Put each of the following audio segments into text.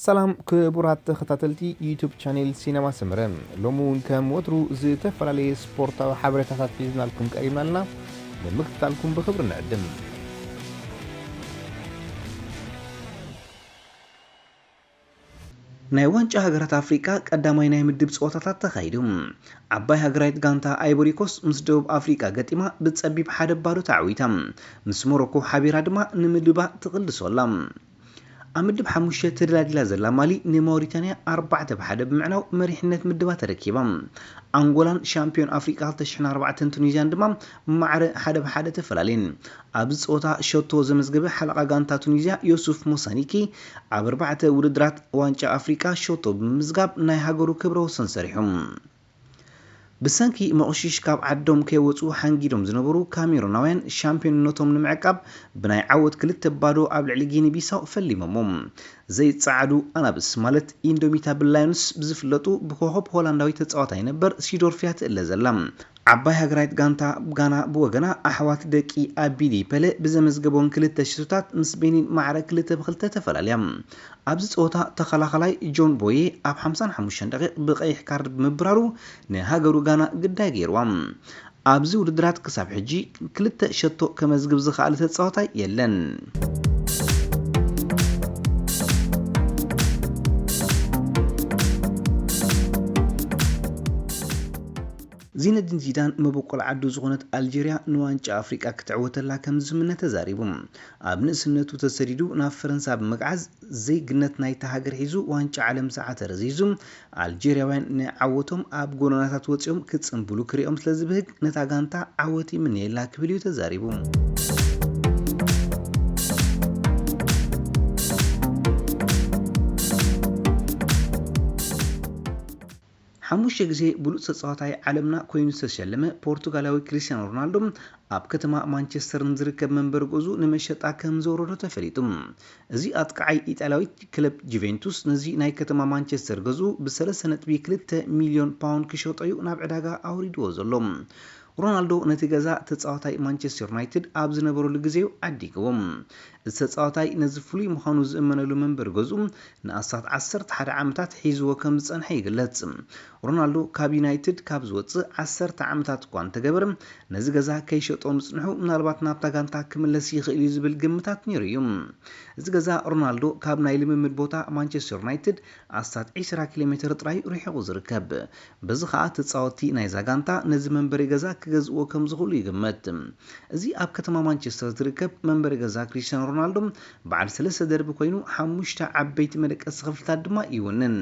ሰላም ክቡራት ተኸታተልቲ ዩቱብ ቻኔል ሲነማ ሰመረ፣ ሎሚ እውን ከም ወትሩ ዝተፈላለየ ስፖርታዊ ሓበሬታታት ሒዝናልኩም ቀሪብና ኣለና። ንምክትታልኩም ብኽብሪ ንዕድም። ናይ ዋንጫ ሃገራት ኣፍሪቃ ቀዳማይ ናይ ምድብ ጸወታታት ተኻይዱ። ዓባይ ሃገራዊት ጋንታ ኣይቮሪኮስ ምስ ደቡብ ኣፍሪቃ ገጢማ ብጸቢብ ሓደ ባዶ ተዓዊታ። ምስ ሞሮኮ ሓቢራ ድማ ንምድባ ትቕልሶ ኣላ። ኣብ ምድብ ሓሙሽተ ተደላዲላ ዘላ ማሊ ንማውሪታንያ ኣርባዕተ ብ ሓደ ብምዕናው መሪሕነት ምድባ ተረኪባ። ኣንጎላን ሻምፒዮን ኣፍሪቃ ክልተ ሽሕን ኣርባዕተን ቱኒዝያን ድማ ማዕረ ሓደ ብ ሓደ ተፈላለየን። ኣብዚ ጸወታ ሸቶ ዘመዝገበ ሓለቓ ጋንታ ቱኒዝያ ዮሱፍ ሞሳኒኪ ኣብ ኣርባዕተ ውድድራት ዋንጫ ኣፍሪቃ ሸቶ ብምምዝጋብ ናይ ሃገሩ ክብረ ወሰን ሰሪሑ። ብሰንኪ መቑሽሽ ካብ ዓዶም ከይወጹ ሓንጊዶም ዝነበሩ ካሜሩናውያን ሻምፒዮንነቶም ንምዕቃብ ብናይ ዓወት ክልተ ባዶ ኣብ ልዕሊ ጊኒ ቢሳው ፈሊሞሞ። ዘይጸዓዱ ኣናብስ ማለት ኢንዶሚታብል ላዮንስ ብዝፍለጡ ብኮኸብ ሆላንዳዊ ተጻዋታይ ነበር ሲዶርፍያ ትእለ ዘላ። ዓባይ ሃገራዊት ጋንታ ጋና ብወገና ኣሕዋት ደቂ ኣቢዲ ፐለ ብዘመዝገቦን ክልተ ሽቶታት ምስ ቤኒን ማዕረ ክልተ ብ ክልተ ተፈላለያ። ኣብዚ ጸወታ ተኸላኸላይ ጆን ቦዬ ኣብ ሓምሳን ሓሙሽተን ደቂቕ ብቐይሕ ካርድ ብምብራሩ ንሃገሩ ጋና ግዳይ ገይርዋ። ኣብዚ ውድድራት ክሳብ ሕጂ ክልተ ሸቶ ከመዝግብ ዝኸኣለ ተጻዋታይ የለን። ዚነዲን ዚዳን መበቆል ዓዱ ዝኾነት ኣልጀርያ ንዋንጫ ኣፍሪቃ ክትዕወተላ ከም ዝምነ ተዛሪቡ። ኣብ ንእስነቱ ተሰዲዱ ናብ ፈረንሳ ብምግዓዝ ዜግነት ናይታ ሃገር ሒዙ ዋንጫ ዓለም ዝዓተረ ዚዙ፣ ኣልጀርያውያን ንዓወቶም ኣብ ጎደናታት ወጺኦም ክጽንብሉ ክሪኦም ስለ ዝብህግ ነታ ጋንታ ዓወት ይምነየላ ክብል እዩ ተዛሪቡ። ሓሙሽተ ግዜ ብሉጽ ተጻዋታይ ዓለምና ኮይኑ ዝተሸለመ ፖርቱጋላዊ ክሪስቲያኖ ሮናልዶ ኣብ ከተማ ማንቸስተር ንዝርከብ መንበሪ ገዝኡ ንመሸጣ ከም ዘውረዶ ተፈሊጡ። እዚ ኣጥቃዓይ ኢጣልያዊት ክለብ ጁቬንቱስ ነዚ ናይ ከተማ ማንቸስተር ገዝኡ ብ ሰለስተ ነጥቢ ክልተ ሚልዮን ፓውንድ ክሸጦ እዩ ናብ ዕዳጋ ኣውሪድዎ ዘሎ። ሮናልዶ ነቲ ገዛ ተጻዋታይ ማንቸስተር ዩናይትድ ኣብ ዝነበረሉ ግዜ እዩ ዓዲግዎ። እዚ ተጻዋታይ ነዚ ፍሉይ ምዃኑ ዝእመነሉ መንበሪ ገዝኡ ንኣስታት ዓሰርተ ሓደ ዓመታት ሒዝዎ ከም ዝጸንሐ ይግለጽ። ሮናልዶ ካብ ዩናይትድ ካብ ዝወጽእ ዓሰርተ ዓመታት እኳ እንተገበረ፣ ነዚ ገዛ ከይሸጦ ምጽንሑ ምናልባት ናብታ ጋንታ ክምለስ ይኽእል እዩ ዝብል ግምታት ነይሩ እዩ። እዚ ገዛ ሮናልዶ ካብ ናይ ልምምድ ቦታ ማንቸስተር ዩናይትድ ኣስታት ዕስራ ኪሎ ሜትር ጥራይ ርሒቑ ዝርከብ። በዚ ኸኣ ተጻወትቲ ናይዛ ጋንታ ነዚ መንበሪ ገዛ ክገዝእዎ ከም ዝኽእሉ ይግመት። እዚ ኣብ ከተማ ማንቸስተር ዝርከብ መንበሪ ገዛ ክሪስቲያኖ ሮናልዶ በዓል ሰለስተ ደርቢ ኮይኑ ሓሙሽተ ዓበይቲ መደቀሲ ክፍልታት ድማ ይውንን።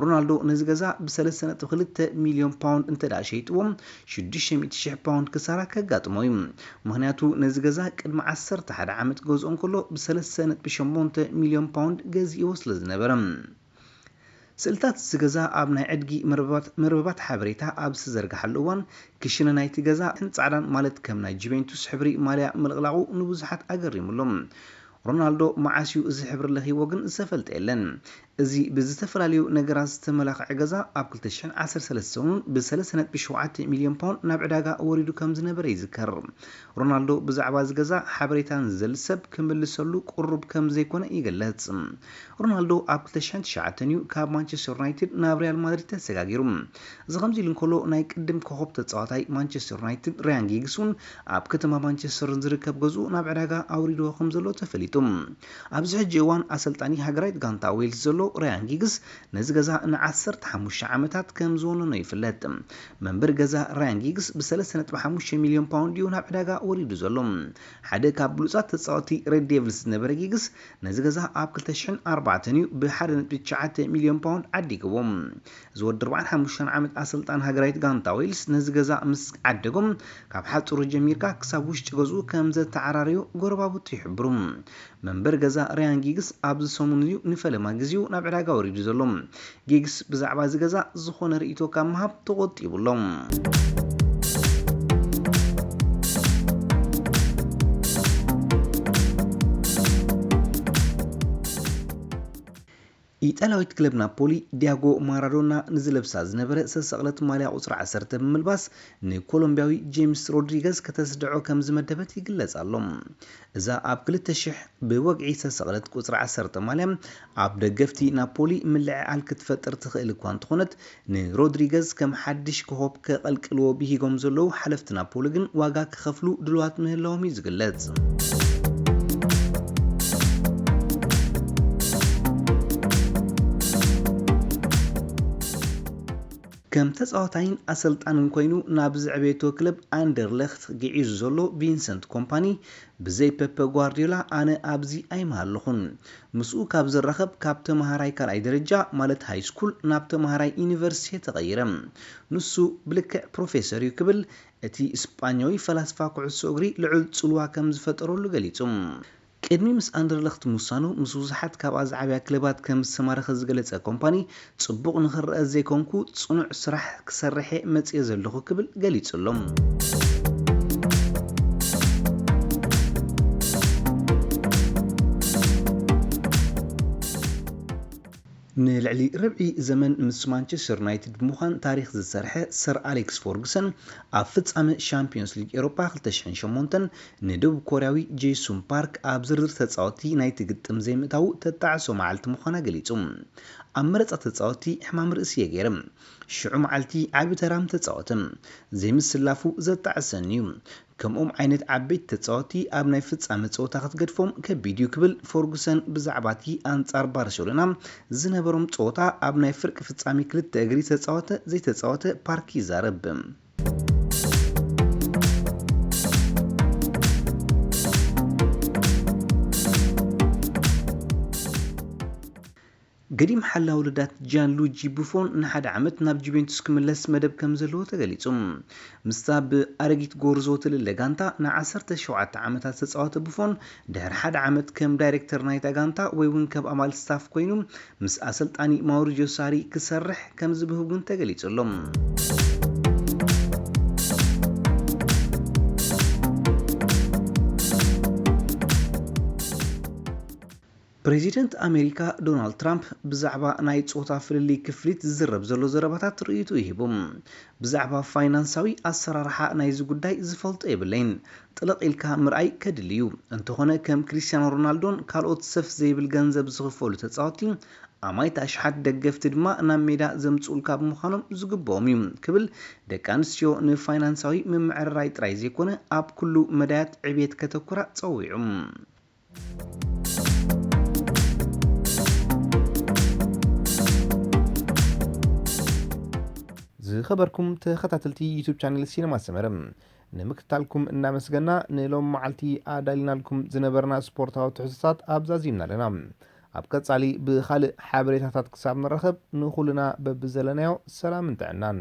ሮናልዶ ነዚ ገዛ ብ ሰለስተ ነጥቢ ክልተ ሚልዮን ፓውንድ እንተ ደኣ ሸይጥዎ ሽዱሽተ ሚእቲ ሽሕ ፓውንድ ክሳራ ከጋጥሞ እዩ። ምኽንያቱ ነዚ ገዛ ቅድሚ ዓሰርተ ሓደ ዓመት ክገዝኦ እንከሎ ብ ሰለስተ ነጥቢ ሸሞንተ ሚልዮን ፓውንድ ገዚእዎ ስለ ዝነበረ። ስእልታት እዚ ገዛ ኣብ ናይ ዕድጊ መርበባት ሓበሬታ ኣብ ዝተዘርግሓሉ እዋን ክሽነ ናይቲ ገዛ ጻዕዳን ማለት ከም ናይ ጁቬንቱስ ሕብሪ ማልያ ምልቕላቑ ንብዙሓት ኣገሪሙሎም። ሮናልዶ መዓስ እዩ እዚ ሕብሪ ለኺዎ ግን ዝተፈልጠ የለን። እዚ ብዝተፈላለዩ ነገራት ዝተመላኽዐ ገዛ ኣብ ክልተ ሽሕን ዓሰርተ ሰለስተን እውን ብ ሰለስተ ነጥቢ ሸውዓተ ሚልዮን ፓውንድ ናብ ዕዳጋ ወሪዱ ከም ዝነበረ ይዝከር። ሮናልዶ ብዛዕባ እዚ ገዛ ሓበሬታ ንዝደሊ ሰብ ክምልሰሉ ቅሩብ ከም ዘይኮነ ይግለጽ። ሮናልዶ ኣብ ክልተ ሽሕን ትሽዓተን እዩ ካብ ማንቸስተር ዩናይትድ ናብ ሪያል ማድሪድ ተሰጋጊሩ። እዚ ከምዚ ኢሉ እንከሎ ናይ ቅድም ኮኸብ ተጻዋታይ ማንቸስተር ዩናይትድ ራያን ጊግስ እውን ኣብ ከተማ ማንቸስተር ዝርከብ ገዝኡ ናብ ዕዳጋ ኣውሪድዎ ከም ዘሎ ተፈሊጡ። ኣብዚ ሕጂ እዋን ኣሰልጣኒ ሃገራዊት ጋንታ ዌልስ ዘሎ ራያን ጊግስ ነዚ ገዛ ንዓሰርተ ሓሙሽተ ዓመታት ከም ዝወነኖ ይፍለጥ። መንበሪ ገዛ ራያን ጊግስ ብ ሰለስተ ነጥቢ ሓሙሽተ ሚልዮን ፓውንድ እዩ ናብ ዕዳጋ ወሪዱ ዘሎ። ሓደ ካብ ብሉጻት ተጻወቲ ሬድ ዴቭልስ ዝነበረ ጊግስ ነዚ ገዛ ኣብ ክልተ ሽሕን ኣርባዕተን እዩ ብ ሓደ ነጥቢ ትሽዓተ ሚልዮን ፓውንድ ዓዲግዎ። እዚ ወዲ ኣርባዓን ሓሙሽተን ዓመት ኣሰልጣን ሃገራዊት ጋንታ ዌልስ ነዚ ገዛ ምስ ዓደጎም ካብ ሓጹሩ ጀሚርካ ክሳብ ውሽጢ ገዝኡ ከም ዘተዓራረዩ ጎረባብቱ ይሕብሩ። መንበሪ ገዛ ራያን ጊግስ ኣብዚ ሰሙን እዩ ንፈለማ ግዜኡ ናብ ዕዳጋ ወሪዱ ዘሎ። ጊግስ ብዛዕባ እዚ ገዛ ዝኾነ ርእይቶ ካብ ምሃብ ተቖጢቡ ኣሎ። ኢጣልያዊት ክለብ ናፖሊ ዲያጎ ማራዶና ንዝለብሳ ዝነበረ ሰሰቕለት ማልያ ቁፅሪ ዓሰርተ ብምልባስ ንኮሎምቢያዊ ጄምስ ሮድሪገዝ ከተስድዖ ከም ዝመደበት ይግለጽ ኣሎ። እዛ ኣብ ክልተ ሽሕ ብወግዒ ዝተሰቕለት ቁጽሪ ዓሰርተ ማልያ ኣብ ደገፍቲ ናፖሊ ምልዕዓል ክትፈጥር ትኽእል እኳ እንተኾነት፣ ንሮድሪገዝ ከም ሓድሽ ኮኾብ ከቐልቅልዎ ብሂጎም ዘለዉ ሓለፍቲ ናፖሊ ግን ዋጋ ክኸፍሉ ድሉዋት ምህላዎም እዩ ዝግለጽ። ከም ተጻዋታይን ኣሰልጣንን ኮይኑ ናብ ዝዕበየቶ ክለብ ኣንደርለኽት ግዒዙ ዘሎ ቪንሰንት ኮምፓኒ፣ ብዘይ ፔፐ ጓርዲዮላ ኣነ ኣብዚ ኣይምሃለኹን። ምስኡ ካብ ዝራኸብ ካብ ተመሃራይ ካልኣይ ደረጃ ማለት ሃይ ስኩል ናብ ተመሃራይ ዩኒቨርሲቲ ተቐይረ። ንሱ ብልክዕ ፕሮፌሰር እዩ ክብል እቲ ስጳኛዊ ፈላስፋ ኩዕሶ እግሪ ልዑል ጽልዋ ከም ዝፈጠረሉ ገሊጹ። ቅድሚ ምስ ኣንደርለኽት ምውሳኑ ምስ ብዙሓት ካብኣ ዝዓብያ ክለባት ከም ዝተማረኸ ዝገለጸ ኮምፓኒ፣ ጽቡቕ ንኽረአ ዘይኮንኩ ጽኑዕ ስራሕ ክሰርሕ እየ መጽየ ዘለኹ ክብል ገሊጹ ኣሎ። ንልዕሊ ርብዒ ዘመን ምስ ማንቸስተር ዩናይትድ ብምዃን ታሪኽ ዝሰርሐ ሰር ኣሌክስ ፎርግሰን ኣብ ፍጻመ ሻምፒዮንስ ሊግ ኤሮፓ ክልተ ሽሕን ሸሞንተን ንደቡብ ኮርያዊ ጄሱን ፓርክ ኣብ ዝርዝር ተጻወትቲ ናይቲ ግጥም ዘይምእታዉ ተጣዕሶ መዓልቲ ምዃና ገሊጹ። ኣብ መረጻ ተጻወትቲ ሕማም ርእሲ እየ ገይረ። ሽዑ መዓልቲ ዓቢ ተራ ምተጻወተ። ዘይምስላፉ ዘጣዕሰኒ እዩ። ከምኦም ዓይነት ዓበይቲ ተጻወትቲ ኣብ ናይ ፍጻመ ጸወታ ክትገድፎም ከቢድ እዩ ክብል ፎርጉሰን ብዛዕባ እቲ ኣንጻር ባርሴሎና ዝነበሮም ጸወታ ኣብ ናይ ፍርቂ ፍጻሜ ክልተ እግሪ ተጻወተ ዘይተጻወተ ፓርክ ይዛረብ። ገዲም ሓላዊ ልዳት ጂያን ሉጂ ቡፎን ንሓደ ዓመት ናብ ጁቬንቱስ ክምለስ መደብ ከም ዘለዎ ተገሊጹ። ምስታ ብኣረጊት ጎርዞ ትልለ ጋንታ ንዓሰርተ ሸውዓተ ዓመታት ዝተጻወተ ቡፎን፣ ድሕሪ ሓደ ዓመት ከም ዳይሬክተር ናይታ ጋንታ ወይ እውን ከም ኣባል ስታፍ ኮይኑ ምስ ኣሰልጣኒ ማውሪዚዮ ሳሪ ክሰርሕ ከም ዝብህግ እውን ተገሊጹ ኣሎ። ፕሬዚደንት ኣሜሪካ ዶናልድ ትራምፕ ብዛዕባ ናይ ጾታ ፍልልይ ክፍሊት ዝዝረብ ዘሎ ዘረባታት ርእይትኡ ሂቡ። ብዛዕባ ፋይናንሳዊ ኣሰራርሓ ናይዚ ጉዳይ ዝፈልጦ የብለይን። ጥልቕ ኢልካ ምርኣይ ከድሊ እዩ። እንተኾነ ከም ክሪስቲያኖ ሮናልዶን ካልኦት ሰፍ ዘይብል ገንዘብ ዝኽፈሉ ተጻወትቲ ኣማኢት ኣሽሓት ደገፍቲ ድማ ናብ ሜዳ ዘምጽኡልካ ብምዃኖም ዝግብኦም እዩ ክብል ደቂ ኣንስትዮ ንፋይናንሳዊ ምምዕርራይ ጥራይ ዘይኮነ ኣብ ኩሉ መዳያት ዕብየት ከተኩራ ጸዊዑ። ዝኸበርኩም ተኸታተልቲ ዩቱብ ቻነል ሲነማ ሰመረ፣ ንምክትታልኩም እናመስገና፣ ንሎም መዓልቲ ኣዳሊናልኩም ዝነበርና ስፖርታዊ ትሕዝቶታት ኣብዛዚምና ኣለና። ኣብ ቀጻሊ ብኻልእ ሓበሬታታት ክሳብ ንራኸብ፣ ንኹልና በብዘለናዮ ሰላምን ጥዕናን።